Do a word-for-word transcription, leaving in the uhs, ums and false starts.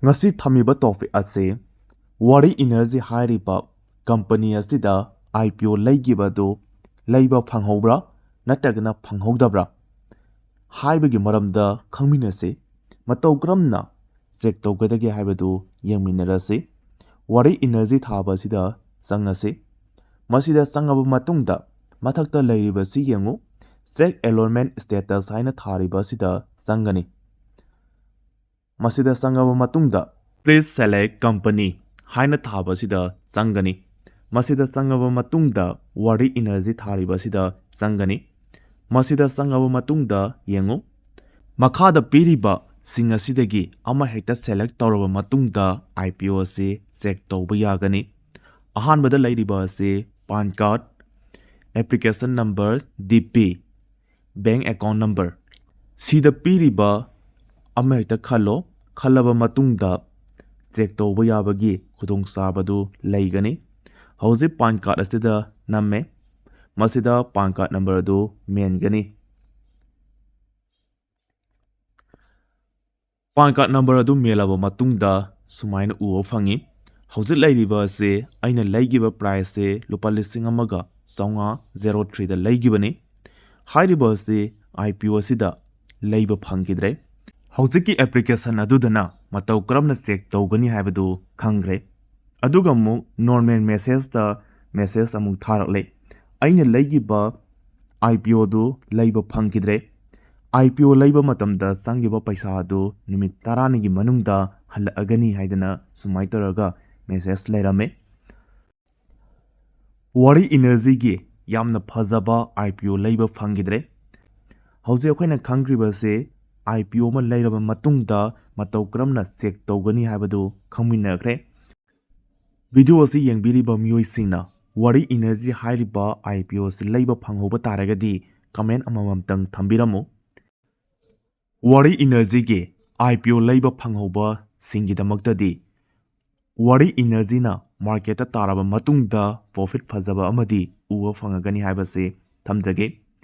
ꯉꯁꯤ ꯊꯝꯃꯤꯕ topic ꯑꯁꯤ Waaree Energy ꯍꯥꯏꯔꯤꯕ company ꯑꯁꯤꯗ I P O ꯂꯩꯈꯤꯕ ꯑꯗꯨ ꯂꯩꯕ ꯐꯪꯍꯧꯕ꯭ꯔꯥ ꯅꯠꯇ꯭ꯔꯒꯅ ꯐꯪꯍꯧꯗꯕ꯭ꯔꯥ ꯍꯥꯏꯕꯒꯤ ꯃꯔꯝꯗ ꯈꯪꯃꯤꯟꯅꯁꯤ꯫ ꯃꯇꯧ ꯀꯔꯝꯅ check ꯇꯧꯒꯗꯒꯦ ꯍꯥꯏꯕꯗꯨ ꯌꯦꯡꯃꯤꯟꯅꯔꯁꯤ꯫ Waaree Energy ꯊꯥꯕ ꯑꯁꯤꯗ ꯆꯪꯉꯁꯤ꯫ ꯃꯁꯤꯗ ꯆꯪꯉꯕ ꯃꯇꯨꯡꯗ ꯃꯊꯛꯇ ꯂꯩꯔꯤꯕꯁꯤ ꯌꯦꯡꯉꯨ, check allotment status ꯍꯥꯏꯅ ꯊꯥꯔꯤꯕ ꯑꯁꯤꯗ ꯆꯪꯒꯅꯤ꯫ ꯃꯁꯤꯗ ꯆꯪꯉꯕ ꯃꯇꯨꯡꯗ please select company ꯍꯥꯏꯅ ꯊꯥꯕ ꯑꯁꯤꯗ ꯆꯪꯒꯅꯤ꯫ ꯃꯁꯤꯗ ꯆꯪꯉꯕ ꯃꯇꯨꯡꯗ Waaree Energy ꯊꯥꯔꯤꯕ ꯑꯁꯤꯗ ꯆꯪꯒꯅꯤ꯫ ꯃꯁꯤꯗ ꯆꯪꯉꯕ ꯃꯇꯨꯡꯗ ꯌꯦꯡꯉꯨ, ꯃꯈꯥꯗ ꯄꯤꯔꯤꯕꯁꯤꯡ ꯑꯁꯤꯗꯒꯤ ꯑꯃ ꯍꯦꯛꯇ select ꯇꯧꯔꯕ ꯃꯇꯨꯡꯗ I P O ꯑꯁꯤ check ꯇꯧꯕ ꯌꯥꯒꯅꯤ꯫ ꯑꯍꯥꯟꯕꯗ ꯂꯩꯔꯤꯕ ꯑꯁꯤ PAN card, application number, D P, bank account number, ꯁꯤꯗ ꯄꯤꯔꯤꯕ ꯑꯃꯍꯦꯛꯇ ꯈꯜꯂꯣ꯫ ꯈꯜꯂꯕ ꯃꯇꯨꯡꯗ check ꯇꯧꯕ ꯌꯥꯕꯒꯤ ꯈꯨꯗꯣꯡꯆꯥꯕꯗꯨ ꯂꯩꯒꯅꯤ꯫ ꯍꯧꯖꯤꯛ PAN card ꯑꯁꯤꯗ ꯅꯝꯃꯦ꯫ ꯃꯁꯤꯗ PAN card number ꯑꯗꯨ ꯃꯦꯟꯒꯅꯤ꯫ PAN card number ꯑꯗꯨ ꯃꯦꯜꯂꯕ ꯃꯇꯨꯡꯗ ꯁꯨꯃꯥꯏꯅ ꯎꯕ ꯐꯪꯉꯤ꯫ ꯍꯧꯖꯤꯛ ꯂꯩꯔꯤꯕ ꯑꯁꯤ ꯑꯩꯅ ꯂꯩꯈꯤꯕ price ꯁꯦ ꯂꯨꯄꯥ ꯂꯤꯁꯤꯡ ꯑꯃꯒ ꯆꯥꯝꯃꯉꯥ zero three ꯗ ꯂꯩꯈꯤꯕꯅꯤ꯫ ꯍꯥꯏꯔꯤꯕ ꯑꯁꯤ I P O ꯑꯁꯤꯗ ꯂꯩꯕ ꯐꯪꯈꯤꯗ꯭ꯔꯦ꯫ ꯍꯧꯖꯤꯛꯀꯤ application ꯑꯗꯨꯗꯅ ꯃꯇꯧ ꯀꯔꯝꯅ check ꯇꯧꯒꯅꯤ ꯍꯥꯏꯕꯗꯨ ꯈꯪꯈ꯭ꯔꯦ꯫ ꯑꯗꯨꯒ ꯑꯃꯨꯛ normal message ꯇ message ꯑꯃꯨꯛ ꯊꯥꯔꯛꯂꯦ꯫ ꯑꯩꯅ ꯂꯩꯈꯤꯕ I P O ꯗꯨ ꯂꯩꯕ ꯐꯪꯈꯤꯗ꯭ꯔꯦ꯫ I P O ꯂꯩꯕ ꯃꯇꯝꯗ ꯆꯪꯈꯤꯕ ꯄꯩꯁꯥ ꯑꯗꯨ ꯅꯨꯃꯤꯠ ꯇꯔꯥꯅꯤꯒꯤ ꯃꯅꯨꯡꯗ ꯍꯜꯂꯛꯑꯒꯅꯤ ꯍꯥꯏꯗꯅ ꯁꯨꯃꯥꯏꯅ ꯇꯧꯔꯒ message ꯂꯩꯔꯝꯃꯦ꯫ Waaree Energy ꯒꯤ ꯌꯥꯝꯅ ꯐꯖꯕ I P O ꯂꯩꯕ ꯐꯪꯈꯤꯗ꯭ꯔꯦ꯫ ꯍꯧꯖꯤꯛ ꯑꯩꯈꯣꯏꯅ ꯈꯪꯈ꯭ꯔꯤꯕꯁꯦ I P O ꯑꯃ ꯂꯩꯔꯕ ꯃꯇꯨꯡꯗ ꯃꯇꯧ ꯀꯔꯝꯅ check ꯇꯧꯒꯅꯤ ꯍꯥꯏꯕꯗꯨ ꯈꯪꯃꯤꯟꯅꯈ꯭ꯔꯦ꯫ Video ꯑꯁꯤ ꯌꯦꯡꯕꯤꯔꯤꯕ ꯃꯤꯑꯣꯏꯁꯤꯡꯅ Waaree Energy ꯍꯥꯏꯔꯤꯕ I P O ꯑꯁꯤ ꯂꯩꯕ ꯐꯪꯍꯧꯕ ꯇꯥꯔꯒꯗꯤ comment ꯑꯃꯃꯝꯇꯪ ꯊꯝꯕꯤꯔꯝꯃꯨ꯫ Waaree Energy ꯒꯤ I P O ꯂꯩꯕ ꯐꯪꯍꯧꯕꯁꯤꯡꯒꯤꯗꯃꯛꯇꯗꯤ Waaree Energy ꯅ market ꯇ ꯇꯥꯔꯕ ꯃꯇꯨꯡꯗ profit ꯐꯖꯕ ꯑꯃꯗꯤ ꯎꯕ ꯐꯪꯉꯒꯅꯤ ꯍꯥꯏꯕꯁꯤ ꯊꯝꯖꯒꯦ꯫